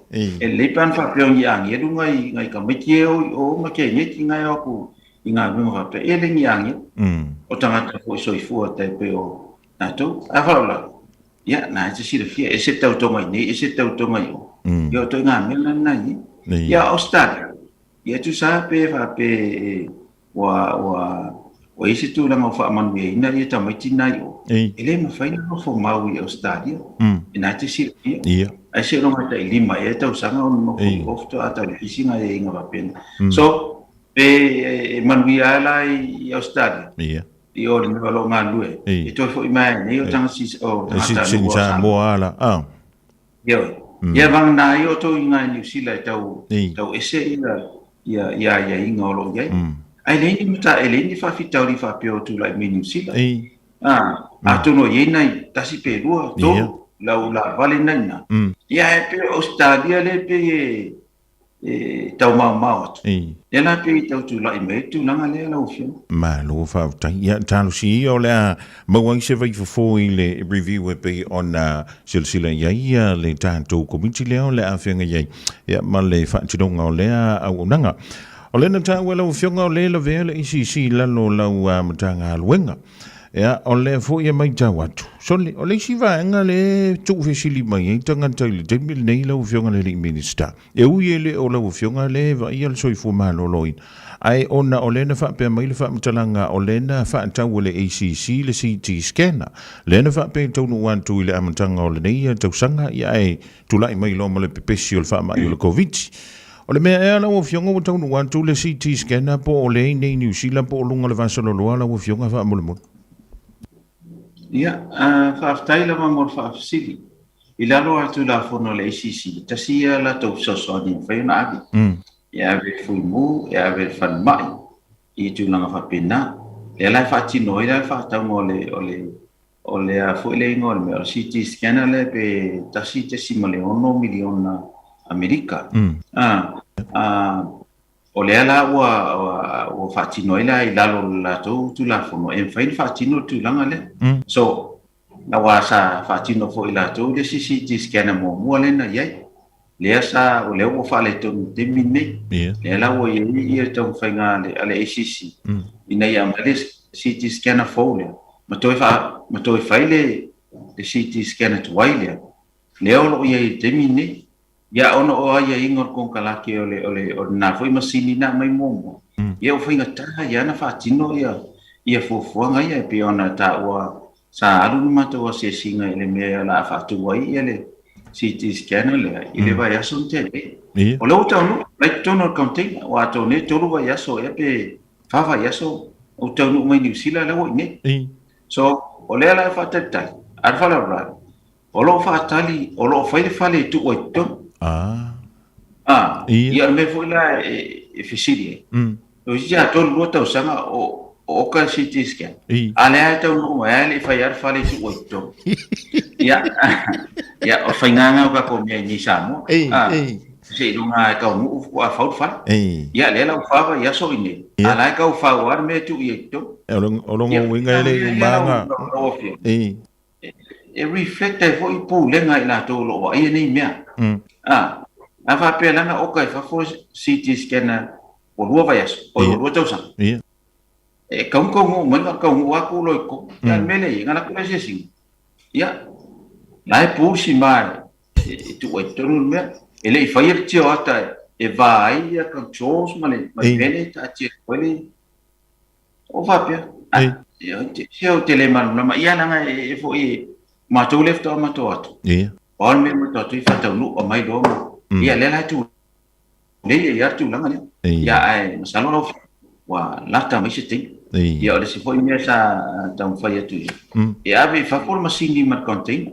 e lelei pe ana faapea o ni agelu nai tamaiti e o i o ma keneti na e o atu i galuega faapea, e le ni agelu. O tagata foi soifua tai pei o tatou. A faalavelave, ia, na e te silafia, ese le tautoga i nei, ese le tautoga i o. Ia, o ituaiga mea na na i ai. Ia, Australia, ia tusa pe faapea ua ua i ai se tulaga ua faamanuiaina ia tamaiti na i o, e le mafai ona nofo mau i Ausetalia, e na te silafia. Ae seiloga e tai 5 ea tausaga ona nofo i o faatoa tau i isi gaoioiga faapena. So, pe e manuia lava la i Ausetalia, i o i le mea o lo o galulue ai, e toe foi mai ai nei o tagata nuu o Samoa. Ioe. Ia vagana ai outou i ina i Niu Sila e tau, tau ese ia, ia, ia aiaiga o lo o i ai. Ae leai ni mata, e leai ni faafitauli faapea o tulai mai Niu Sila. A, atonu o i ai nai tasi pe lua, tolu, lau laavale na i ina. Ia ae pei o Ausetalia lea pei e, e taumaomao atu. Lea la pei e tau tulai mai ai le tulaga lea lau Afioga. Malo faafetai. Ia, talosia ia o le a maua ai se vaifofo i le review e pei ona silasila i ai le tatou Komiti lea o le a feagai ai ia, ma le faatinoga o lea auaunaga. O lea na taua e lau Afioga o lea e lavea le ACC i lalo o lau Matagaluega. Ia, o lea foi e matau atu, sole, o le isi vaega lea e tuufesili mai ai tagata i le taimi lenei lau Afioga i le alii Minisita, e ui e le o lau Afioga lea e vaaia le soifua maloloina, ae ona o lea na faapea mai le faamatalaga o lea na faatau e le ACC le CT scanner, lea na faapea e taunuu atu i le amataga o lenei tausaga, ia ae tulai mai loa ma le pepesi o le faamai o le Koviti. O le mea ea lau Afioga ua taunuu atu le CT scanner po o lea i inei i Niu Sila po o luga o le vasaloloa lau Afioga faamolemole? Ia, faafetai lava mo le faafesili. I lalo o le Tulafono a le ACC, e tasi ia latou fesoasoani e mafai ona ave. E ave i le fuimu, e ave i le falemai, i tulaga faapena. Lea la e faatino ai la le faatauga o le, o le, o le a foi le igoa o le mea, o le CT scanner lea pe $1.6 miliona Amerika. O lea la ua, ua, ua faatino ai la i lalo o le latou Tulafono, e mafai ona faatino le tulaga lea. So, aua sa faatino foi e latou le isi CT scanner muamua lea na i ai. Lea sa, o lea ua faaletonu i le taimi lenei. Lea la ua i ai ia taumafaiga a le ACC ina ia aumai le CT scanner fou lea ma toe faa, ma toe fai le CT scanner tuai lea, lea o lo o i ai i le taimi lenei. Ia ona o aiaiga o le konekarate o le, o le, o lena foi masini na aumai muamua, ia ua faigata ia ona faatino ia, ia fuafuaga ia e pei ona taua sa alu le matou asiasiga i le mea o le a faatu ai ia le CT scanner lea i le vaiaso na tea nei. O lea ua taunuu, la i totonu o le container, ua atoa nei 3 vaiaso ea pe 4 vaiaso ou taunuu mai Niu Sila lea ua i inei. So, o lea la e faatalitali, a o le faalavelave, o lo o faatali, o lo o fai le fale e tuu ai i totonu. Ia o le mea foi la e fesili ai. O isi a 3 2 tausaga o oka le CT scan. A lea e taunuu mai a le i fai lava le fale e tuu ai i totonu. Ia, ia o le faiga lena o tatou mea i nei Samoa. Seiloga e taunuu faatoa fau le fale. Ia lea la ua fa vaiaso i nei, a la e tau fau lava le mea e tuu i ai i totonu. O lona uiga e le i uma lava. E reflect ai foi pulega i latou o lo o vaaia nei mea. A faapea la na oka i fafo CT scanner ua 2 vaiaso, oi ua 2 tausaga. E kaunkaunuu mai na kaunuu atu loa i totonu. Ia, o le mea lea e i ai, na alu atu le asiasiga. Ia, La e pu sima e tuu ai totonu le mea. E le i faia le tioata e va ai ia controls ma le ma le mea lea e taatia atu ai le o faapea. Se ou te le malamalama ia leaga e foi e matou lea faatoa matou atu. O a le mea matou atu i faataunuu aumai loa ma ia lea la e tu nei ia le tulaga lea. Ia ae masalo lau ua lata mai se taimi. Ia o le isi foi mea sa taumafai atu i ai, e ave i fafo le masini ma le container.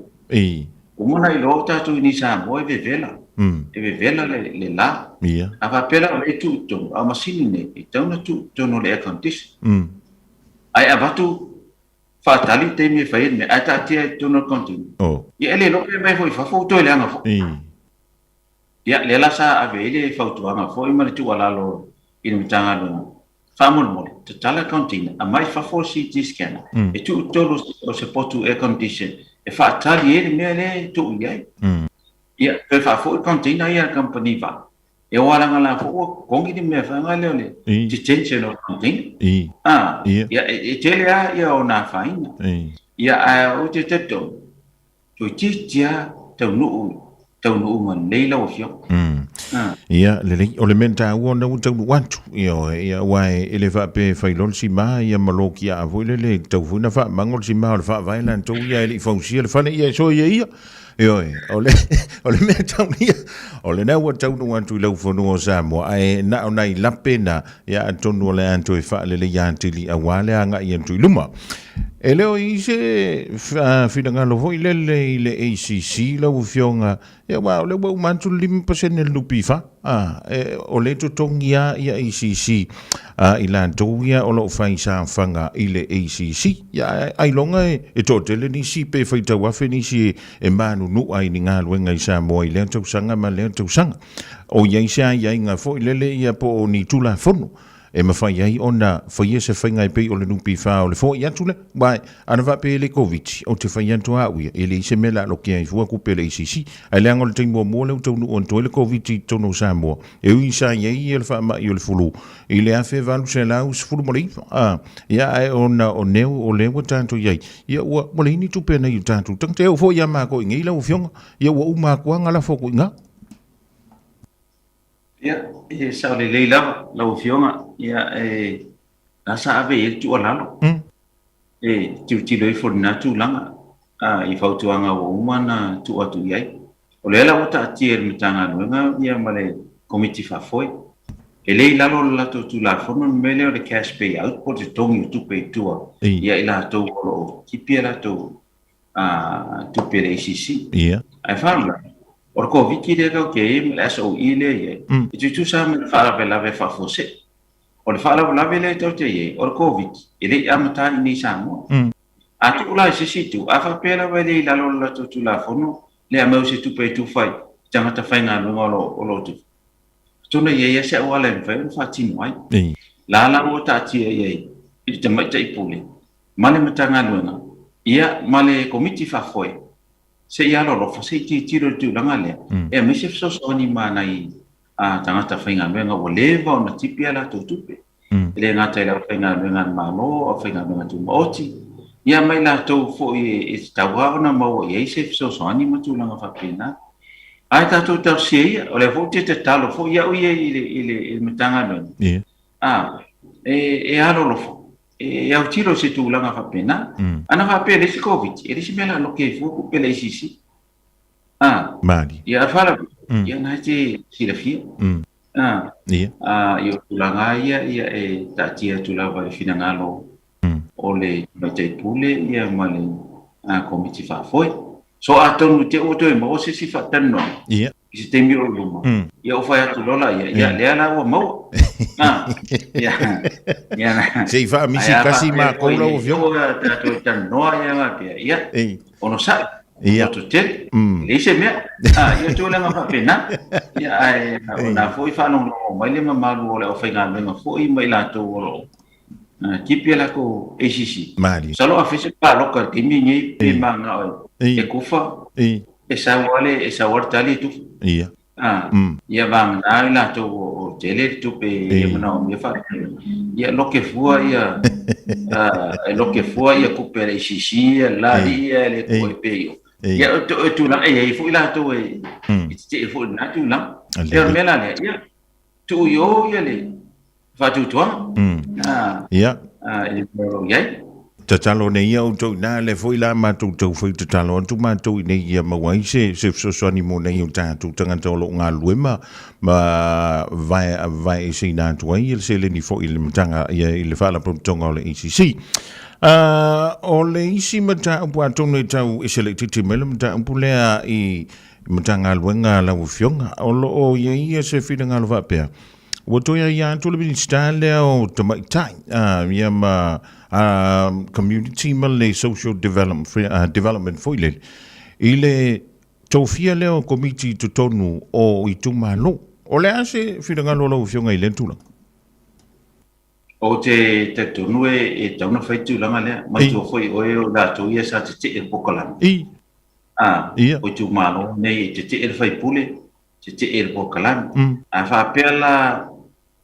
Uma ona iloa tatou i nei Samoa e vevela, e vevela le la. A faapea la o lea e tuu i totonu, a o masini nei e tatau ona tuu i totonu o le air condition. Ae avatu faatali le taimi e fai ai le mea, ae taatia i totonu o le container. Ia e le iloa pe aumai foi i fafo ua toe leaga foi. Ia, lea la sa ave ai le fautuaga foi ma le tuualalo i le Matagaluega, faamolemole, tatala le container, aumai fafo le CT scanner, e tuu i totonu o se potu air condition e faatali ai le mea lea e tuu i ai. Ia, toe faafoi le container ia a le kamupani vaa, e o alaga la foi ua totogi le mea foi lea o le detention o le container. Ia, e tele lava ia ona afaina. Ia, ae ou te talitonu, Toeitiiti lava taunuu, taunuuga lelei lau Afioga. Ia, lelei. O le mea taua ona ua taunuu atu. Ioe, ia, aua e le faapea e fai loa le sima, ia ma lokiaa foi lele, e tatau foi ona faamago le sima o le faavae latou ia e le i fausia le fale, ia e soia ia. Ioe, o le, o le mea tau ia, o lena ua taunuu atu i laufanua o Samoa, ae na o nai lape na, ia atonu o le a toe faaleleia atili aua le agai atu i luma. E le o i ai se finagalo foi lele i le ACC lau Afioga, ia aua o lea ua uma atu le 5% le NPF, o lea e totogi lava ia ACC a i latou ia o lo o fai saofaga i le ACC. Ia ailoga e toatele nisi pe faitau afe nisi e manunua i ni galuega i Samoa i lea tausaga ma lea tausaga. O i ai se aiaiga foi lele ia po o ni Tulafono e mafai ai ona faia se faiga e pei o le NPF o le foai atu lea, aua ana faapea e le Koviti, ou te fai atu lava au ia, e leai se mea o le a lokea ai fua kupe a le ACC. Ae leaga o le taimi muamua lea ua taunuu atu ai le Koviti i totonu o Samoa, e ui sa i ai le faamai o le fulu i le 1819, a, ia, ae ona o neu o lea ua tatou i ai, ia ua leai ni tupe a nai o tatou tagata. E oo foi ia matou i inei lau Afioga, ia ua uma atu lava galafo atu i ina. Ia, e sao lelei lava lau Afioga, ia e la sa ave i ai le tuualalo. E tilotilo ifo i lena tulaga i fautuaga ua uma ona tuu atu i ai. O lea la ua taatia e le Matagaluega ia ma le Komiti Faafoe. E le i lalo o le latou Tulafono le mea lea o le cash payout po o le totogi o tupe i tua ia i latou o lo o tipi a latou tupe a le ACC. Ae faalavelave, o le Koviti lea tatou te i ai ma le SOE lea e i ai, e tutusa lava ma le faalavelave faafuasei. O le faalavelave lea tatou te i ai, o le Koviti, e le i amata i inei i Samoa. A tuu la i se isi itu, a faapea lava e le i lalo o le latou Tulafono le aumai o se tupe e tufa i tagata faigaluega o lo o tufa, atonu e i ai lava se auala e mafai ona faatino ai. La la ua taatia i ai i le Tamaitai Pule ma le Matagaluega, ia ma le Komiti Faafoe, se i alolofa, se i tilotilo i le tulaga lea, e aumai se fesoasoani ma nai tagata faigaluega ua leva ona tipi a latou tupe. E le gata i le aufaigaluega a le Malo, aufaigaluega tumaoti, ia ma i latou foi e tatau lava ona maua i ai se fesoasoani ma tulaga faapena. Ae tatou talosia ia, o lea foi ou te tatalo foi au ia i le Matagaluega, e alolofa, e autilo i se tulaga faapena. Ana faapea e leai se Koviti, e leai se mea o le a loke ai fua tupe a le ACC. Mali. Ia, a faalavelave, ia na e te silafia. Ia, o tulaga ia, ia e taatia atu lava i finagalo o le Tamaitai Pule ia ma le Komiti Faafoe. So atonu te ua toe maua se isi faatalanoaga i se taimi o i luma, ia ou fai atu loa laia, ia lea la ua maua. Ia, ia. Se i faamisi tasi matou lau Afioga. Ae a faapea foi tatou talanoa ia faapea, ia, onosai, loto tele, e leai se mea. Ia tulaga faapena. Ia, ae o lena foi faalogologo mai le mamalu o le aufaigaluega foi ma i latou o lo o tipi a latou ACC. Malie. Masalo a fai se paloka i le taimi lenei pe mananao e tufa, e sau lava le, e sau lava le tali e tufa. Ia vagana i latou o tele le tupe e manaomia faapea. Ia loke fua ia, e loke fua ia tupe a le ACC ia le la alii ia e le tuu ai pea i o. Ia, o tulaga e i ai foi latou e tetee foi i lena tulaga. Ia, o le mea la lea, ia, tuu i o ia le faatuatuaga i le mea o lo o i ai. Tatalo nei ia outou ina lea foi la matou tau fai tatalo atu matou ina ia maua ai se se fesoasoani mo nei o tatou tagata o lo o galulue ma ma vae vaeeseina atu ai le seleni foi i le matanga ia i le Faalapotopotoga o le ACC. O le isi mataupu atonu e tau ese laitiiti mai le mataupu lea i Matagaluega a lau Afioga, o lo o i ai ia se finagalo faapea, ua toe aia atu le Minisita lea o Tamaitai ia ma Community ma le Social Development foi lele, i le tofia lea o Komiti i totonu o itumalo. O le a se finagalo o lau Afioga i lea tulaga? Ou te talitonu e tatau ona fai tulaga lea. Manatua foi oe o latou ia sa tetee i le polokalame. A, o itumalo nei e tetee le faipule, tetee le polokalame. A faapea la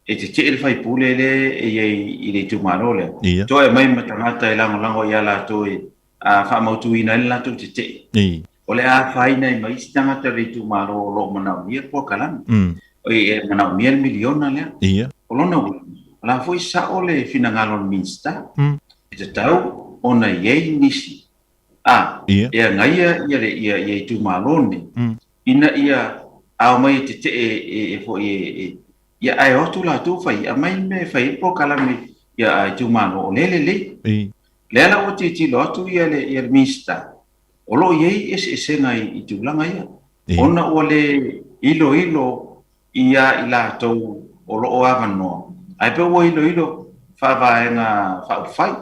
e tetee le faipule lea e i ai i le itumalo lea, toe aumai ma tagata e lagolago ia latou e faamautuina ai le latou tetee. O le a afaina ai ma isi tagata o le itumalo o lo o manaomia le polokalame. E manaomia le miliona lea. O lona uiga, o la foi sao le finagalo o le Minisita, e tatau ona i ai nisi e agaia ia itumalo nei, ina ia ao mai e tetee e foi e ia ae o atu latou fai, aumai mea e fai ai le polokalame ia itumalo o lea e lelei. Lea la ua tilotilo atu ia le Minisita, o lo o i ai eseesega i tulaga ia, ona ua le iloilo ia i latou o lo o avanoa, ae pei ua iloilo faavaega faaupufai.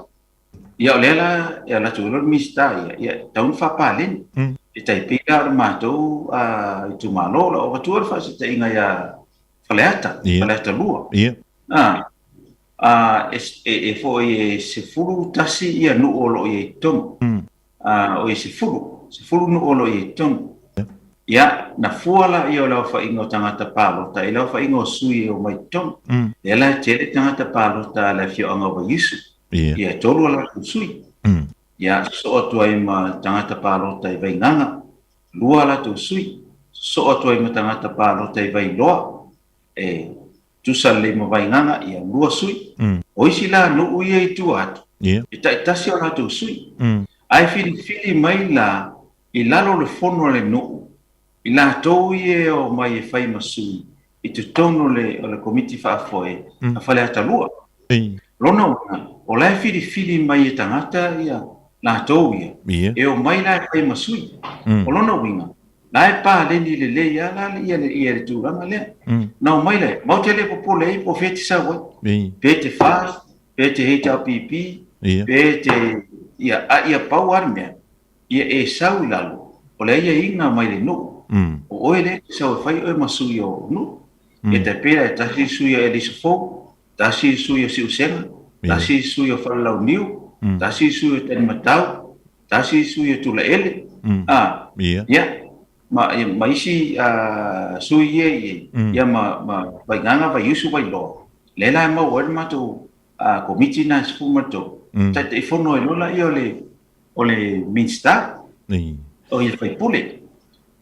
Ia o lea la e alu atu ai loa le Minisita ia, ia e tatau ona faapaleni. E tai pei la o le matou itumalo, o lau avatua le faasiitaiga ia Faleata, Faleata 2. E foi e 11 ia nuu o lo o i ai i totonu. O i 10, 10 nuu o lo o i ai i totonu. Ia, na fua laia o le aofaiga o tagata palota i le aofaiga o sui e omai i totonu. Lea la e tele tagata palota a le afioaga o Vaiusu. Ia, e 3 a latou sui. Ia, sosoo atu ai ma tagata palota i Vaigaga, 2 a latou sui. Sosoo atu ai ma tagata palota i Vailoa, e tusa lelei ma Vaigaga, ia 2 sui. O isi la nuu ia i tua atu, e taitasi a latou sui. Ae filifili mai la i lalo o le fono a le nuu, i latou ia e omai e fai ma sui i totonu o le Komiti Faafoe a Faleata 2. Lona uiga, o la e filifili mai e tagata ia latou ia, e omai la e fai ma sui. O lona uiga, la e paleni lelei lava la ia le tulaga lea. Na omai la, matou te le popole ai po o fea e te sau ai, pe te FAST, pe te HRPP, pe te, ia, a ia pau lava le mea, ia e sau i lalo o le aiaiga mai le nuu, o oe lea e te sau e fai oe ma sui o nuu. E tai pei la e tasi le sui o Elisa Fou, tasi le sui o Siusega, tasi le sui o Falelauniu, tasi le sui o Tanimatau, tasi le sui o Tulaele, a, ia, ma isi sui ia i ai, ia ma Vaigaga, Vaiusu, Vailoa, lea la e maua ai le matou Komiti lena e 13, Taitaifono ai loa lea o le Minisita, o le sui usufono.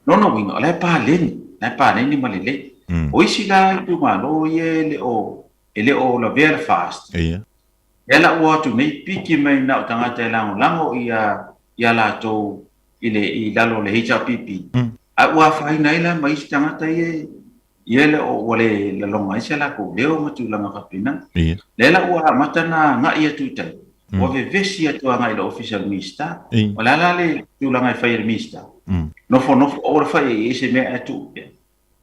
Lona uiga, o la e paleni, la e paleni ma lelei. O isi la itumalo ia e le o lavea le FAST, lea la ua o atu nei piki mai na o tagata e lagolago ia latou i lalo o le HRPP, ae ua afaina ai la ma isi tagata ia ia le o ua le laloga ai se latou leo ma tulaga faapena. Lea la ua amata ona agai atu i tai, ua vevesi atu agai i le Ofisa o le Minisita. O le a la le tulaga e fai e le Minisita? Nofonofo aua le fai i ai se mea ae tuu pea.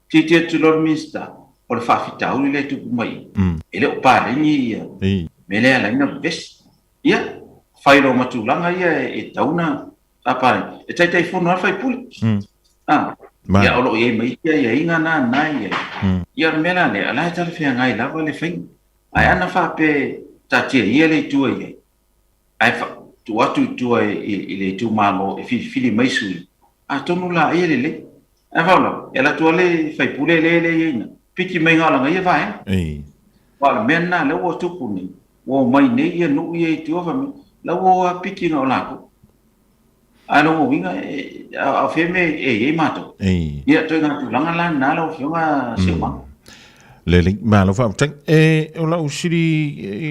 Titi atu loa le Minisita, o le faafitauli lea e tupu mai i, e le o paleni ia mea lea e ala ai ona vevesi. Ia, fai loa ma tulaga ia e tatau ona faapaleni. E Taitaifono lava le sui usufono. Ia, o lo o i ai ma isi aiaiga na na e i ai. Ia, o le mea la lea, o la e talafeagai lava le faiga. Ae ana faapea taatia ia le itu e i ai, ae tuu atu i tua i le itumalo e filifili mai sui, atonu la ia lelei. Ae faalavelave, e alu atu lava le faipule lea e i ai ina, piki mai na o lana ia vaega. Aua o le mea lena lea ua tupu nei, ua omai nei ia nuu ia i tua fai mai, la ua o lava piki na o latou. Ae lona uiga a o fea mea e i ai matou? Ia, ituaiga tulaga la lena lau Afioga Seumanu. Lelei, malo faafetai. E, o lau sili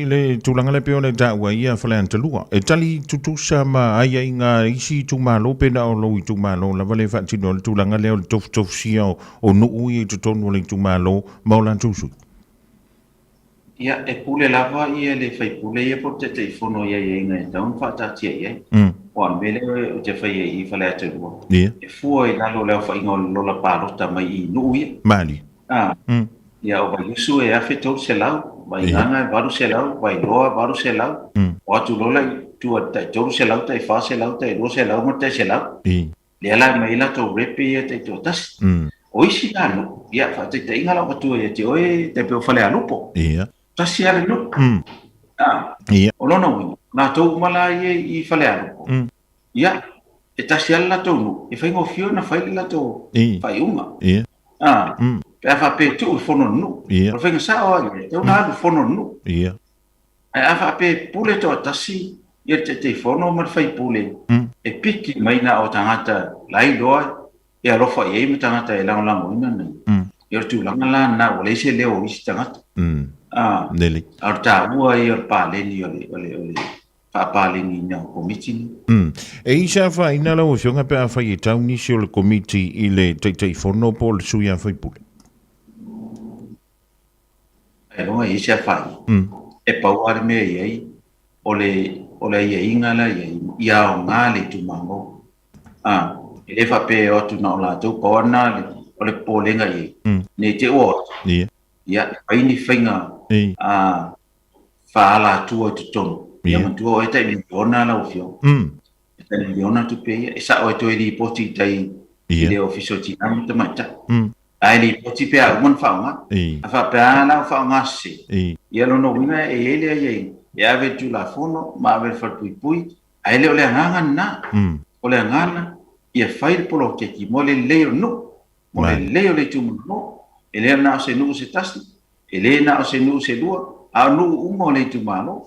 i le tulaga lea pei ona e taua ai ia Faleata 2, e tali tutusa ma aiaiga a isi itumalo pe na o lou itumalo lava lea e faatino ai le tulaga lea o le tofutofusia o nuu ia i totonu o le itumalo ma o latou sui? Ia, e pule lava ia le faipule ia po o le Taitaifono i aiaiga e tatau ona faataatia i ai. Aua o le mea lea ou te faia i i Faleata 2, e fua i lalo o le aofaiga o le lola palota mai i nuu ia. Malie. Ia, o Vaiusu e 1300, Vaigaga e 800, Vailoa 800, o atu loa la i tua i le tai 300, tai 400, tai 200 ma le tai 100. Lea la e aumai ai latou rep ia taitoatasi. O isi la nuu, ia, faataitaiga lau matua ia te oe, tai pei o Falealupo. Tasi lava le nuu. O lona uiga, latou uma la ia i Falealupo, ia, e tasi lava le latou nuu, e faigofie ona fai le latou faaiuga. Pe a faapea e tuu i fono a le nuu. O le faiga sao lava ia, e tatau ona alu i fono a le nuu. Ae a faapea e pule toatasi ia le Taitaifono ma le faipule e piki mai na o tagata la iloa e alofa i ai ma tagata e lagolagoina nei, ia o le tulaga la lena ua leai se leo o isi tagata. A o le taua ia o le paleni o le, o le, o le faapaleniina o Komiti nei. E i se afaina lau Afioga pe afai e tau nisi o le Komiti i le Taitaifono po o le sui a faipule? Ailoga e i ai se afaina. E pau lava le mea e i ai, o le, o le aiaiga la e i ai, ia aoga le itumalo. A, e le faapea e o atu na o latou, pau lava lena o le popolega i ai, ne i te i ua o atu, ia, e fai ni faiga a, faaalatua i totonu, ia manatua o e tai miliona lau Afioga. E tai miliona tupe ia, e sao e toe lipoti i tai i le Ofisa o Tina ma Tamaitai. Ae lipoti pe a uma ona faaaoga. A faapea lava la ua faaaoga sese, ia lona uiga e i ai le aiaiga e ave i le Tulafono ma ave i le Falepuipui, ae le o le agaga lena. O le agaga ia fai le poloketi mo le lelei o le nuu, mo le lelei o le itumalo. E le na o se nuu se tasi, e le na o se nuu se lua, a o nuu uma o le itumalo.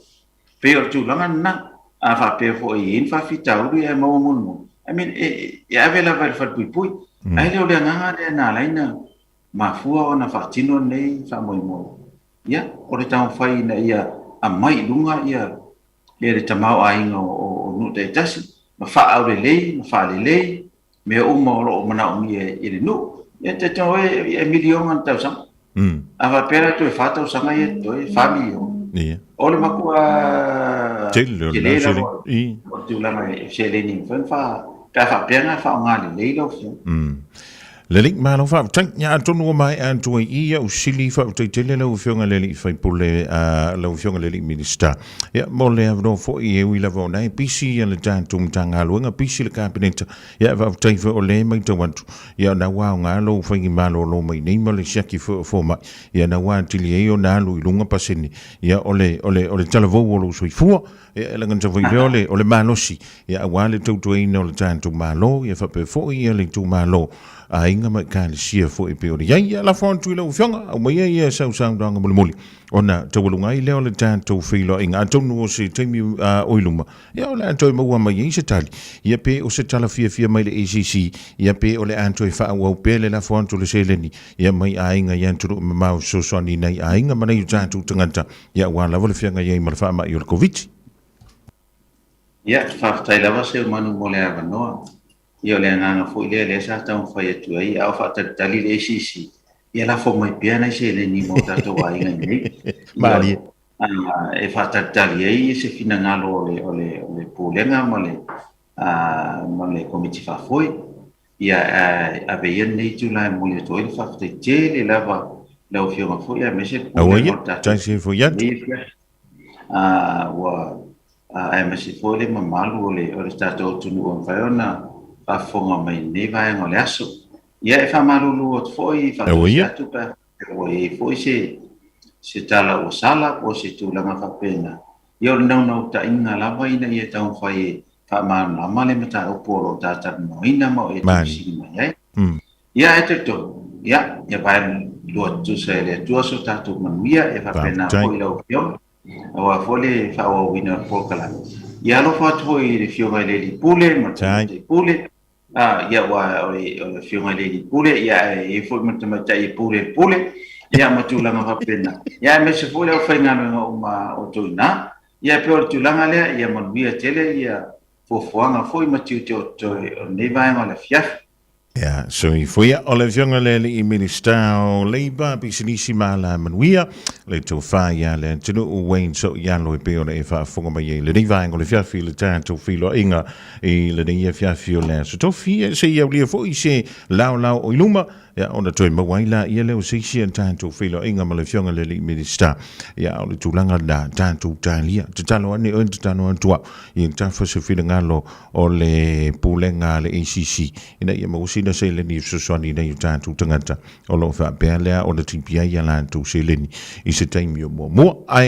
Pei o le tulaga lena. A faapea foi e i ai ni faafitauli ae maua mulimuli, I mean, e ave lava i le falepuipui. Ae le o le agaga lea na ala ai ona mafua ona faatino lenei faamoemoe. Ia, o le taumafai ina ia aumai i luga ia le tamaoaiga o nuu taitasi ma faaaulelei ma faalelei mea uma o lo o manaomia i le nuu. Ia te tau e miliona le tausaga. A faapea la toe 4 tausaga ia toe 4 miliona. O le matua tele lava o le tulaga e seleni e mafai ona fa pe a faapea na faaaoga lelei lau Afioga. Lelei, malo faafetai. Ia atonu ua maea atu ai i au sili faafetai tele lau Afioga i le alii faipule, lau Afioga i le alii Minisita. Ia, mo le avanoa foi e ui lava ona e pisi ia le tatou Matagaluega, pisi le Kapeneta. Ia, faafetai foi o lea e matau atu, ia ona ua aoga lou faimalolo mai nei ma le siaki foi o fomai. Ia na ua atili ai ona alu i luga pasene, ia o le, o le, o le talavou o lou soifua. Ia, e lagona foi lea o le, o le malosi, ia aua le tautuaina o le tatou Malo, ia faapea foi ia le itumalo, aiga ma ekalesia foi e pei ona i ai. Ia, lafo atu i lau Afioga, aumaia ia sau saunoaga mulimuli ona taualuga ai lea o le tatou feiloaiga. Atonu o se taimi o i luma, ia o le a toe maua mai ai se tali, ia pe o se tala fiafia mai le ACC, ia pe o le a toe faaauau pea le lafo atu o le seleni, ia mai aiga i atunuu mamao e fesoasoani i nai aiga ma nai o tatou tagata, ia aua lava le feagai ai ma le faamai o le Koviti. Ia, faafetai lava Seumanu mo le avanoa. Ia o le agaga foi lea lea sa taumafai atu ai a o faatalitali le ACC, ia lafo mai pea nai seleni mo tatou aiga i inei. Malie. E faatalitali ai se finagalo o le, o le, o le Pulega ma le, ma le Komiti Faafoe. Ia, ave ia lenei itula e momoli atu ai le faafetai tele lava i lau Afioga foi aemaise le Pulega o le tatou lenei afiafi. Ua aemaise foi le mamalu o le, o le tatou atunuu ua mafai ona faafofoga mai i lenei vaega o le aso. Ia, e faamalulu atu foi, faatasi atu pe a faapea ua i ai foi se, se tala ua sala po o se tulaga faapena. Ia, o le naunautaiga lava ina ia taumafai e faamalamalama le mataupu o lo o talatalanoaina ma o e tuufesili mai ai. Ia, e talitonu, ia, ia vae lua tutusa e le Atua so tatou manuia, e faapena foi lau Afioga, aua foi le faaauauina o le polokalame. Ia alofa atu foi i le Afioga i le Alii Pule ma le Tamaitai Pule, ia aua o le Afioga i le Alii Pule, ia ae i ai foi ma le Tamaitai e pule i le pule, ia ma tulaga faapena. Ia aemaise foi le aufaigaluega uma o outou i ina. Ia e pei o le tulaga lea, ia manuia tele ia fuafuaga foi ma tiute o totoe o lenei vaega o le afiafi. Ia, soifua. O le Afioga i le Alii Minisita o Leipa, Pisinisi ma Alamanuia, le Tofa ia Leatinuu Wayne Soialo e pei ona e faafofoga mai ai i lenei vaega o le afiafi i le tatou feiloaiga i lenei afiafi o le Aso Tofi. Ia, se i aulia foi se laolao o i luma, ia, ona toe maua ai laia lea o se isi a tatou feiloaiga ma le Afioga i le Alii Minisita. Ia, o le tulaga lena, tatou talia. Tatalo ane oe, tatalo atu au, ia tafa se finagalo o le pulega a le ACC ina ia maua sina seleni e fesoasoani i nai o tatou tagata o lo o faapea lea ona tipi ai a latou seleni i se taimi o muamua. Ae.